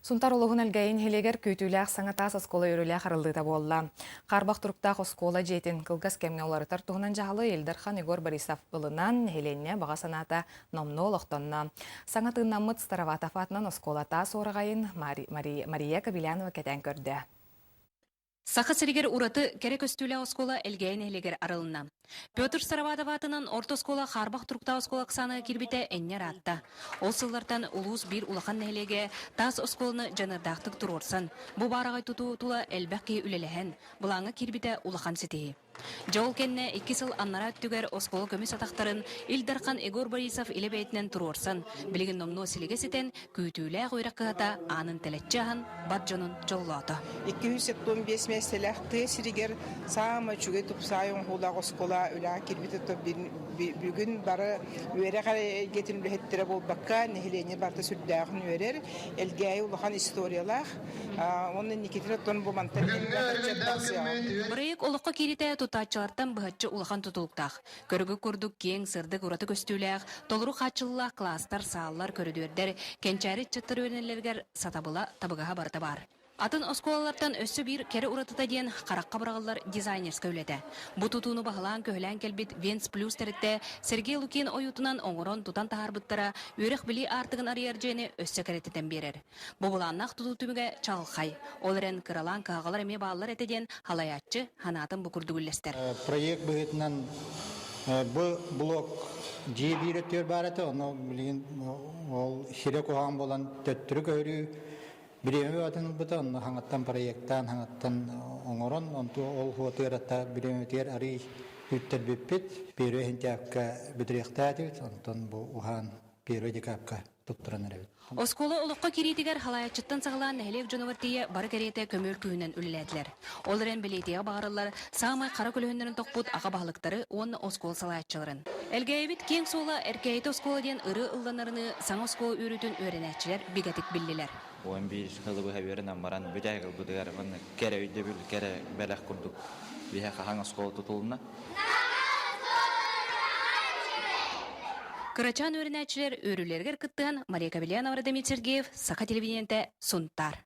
Сунтар улууһун Элгээйи нэһилиэгэр күүтүүлээх саҥа таас оскуола үөрүүлээх арыллыыта буолла. Хаарбах туруктаах оскуола дьиэтин кылгас кэмҥэ уларытар туһунан дьаһалы Ил Дархан Егор Борисов ылынан, нэһилиэнньэ баҕа санаата номнуо олохтонно. Саҥа тыыннаммыт Староватов аатынан оскуола таас уораҕайын Мария Кобелянова кэтээн көрдө. Саха сиригэр ураты кэрэ көстүүлээх оскуола Элгээйи нэһилиэгэр арылынна. Петр Староватов аатынан орто оскуола хаарбах туруктаах оскуола Оксанаҕа киирбитэ энньэ ыраатта. Ол сыллартан улуус биир улахан нэһилиэгэ таас оскуоланы дьаныардаахтык туруорсан, бу баараҕай тутуу тула элбэх киһи үлэлэһэн, былааҥҥа киирбитэ улахан ситиһии. Дьэ ол кэннэ икки сыл аннараа өттүгэр оскуола көмүс атахтарын Ил Дархан Егор Борисов илэ бэйэтинэн туруорсан, билигин номнуо силигэ ситэн, күүтүүлээх үөрэх кыһата аанын тэлэччи аһан, бар дьонун дьоллоото. 275 миэстэлээх тыа сиригэр саамай үчүгэй тупсаай оҥоһуулаах оскуола үлэҕэ киирбит бүгүн бары үөрэх эйгэтин үлэһиттэрэ буолбакка, нэһилиэнньэ барыта сүрдээҕин үөрэр. Элгээйи улахан историялаах, Уонна инникитин оттон бу мантан элбэх ыччат тахсыаҕа. Бырайыак олоххо киириитэ тутааччылартан быһаччы улахан тутулуктаах. Көрүгү курдук киэҥ, сырдык ураты көстүүлээх, толору хааччыллаах класстар, сааллар, көрүдүөрдэр, кэнчээри ыччаттар үөрэнэллэригэр сатабыла, табыгаһа барыта баар. Атын оскуолалартан өссө биир кэрэ уратыта диэн харахха быраҕыллар дизайнерскай үлэтэ. Бу тутууну баһылаан-көһүлээн кэлбит Венс Плюс тэрилтэ Сергей Лукин ойуутунан оҥорон-тутан таһаарбыттара үөрэх-билии аартыгын арыйар дьиэни өссө кэрэтитэн биэрэр. Бу былааннаах тутуу түмүгэ чаҕылхай. Ол эрэн кыралаан кыһалҕалар эмиэ бааллар этэ диэн халайааччы санаатын бу курдук үллэстэр. Проект быһыытынан бу блок дьиэ биир өттүгэр баар этэ, ону билигин ол сирэ куһаҕан буолан төттөрү көһөрүү бириэмэ бөҕөтүн ылбыта, онно хаҥаттан проектаан, хаҥаттан оҥорон, онту ол хуотугар атта бириэмэтигэр арый үттэрбиппит, первый сентябрьга бүтүрүөхтээтибит, онтон бу уһаан первый декабрьга туттаран эрэбит. Оскуола олоххо киириитигэр халаайаччыттан саҕалаан нэһилиэк дьонугар тиийэ бары кэриэтэ көмүөл күүһүнэн үлэлээтилэр. Ол эрэн бэлиэтиэҕи баҕарыллар саамай хара көлөһүннэрин тохпут аҕа баһылыктары уонна оскуола салайааччыларын. Элгээйибит киэҥ суола Эркээйитэ оскуола диэн ырыа ылланарыныы саҥа оскуола үөрүүтүн үөрэнээччилэр бигэтик биллилэр. 11 сылы быһа үөрэнэн баран бүтэһик ылбытыгар уонна кэрэ өйдөбүл, кэрэ бэлэх курдук биһэ хаһан оскуола тутулунна. Кырачаан үөрэнээччилэр үөрүүлэригэр кыттыһан Мария Кобельянова, Радомир Сергеев, Саха телевидениетэ, Сунтаар.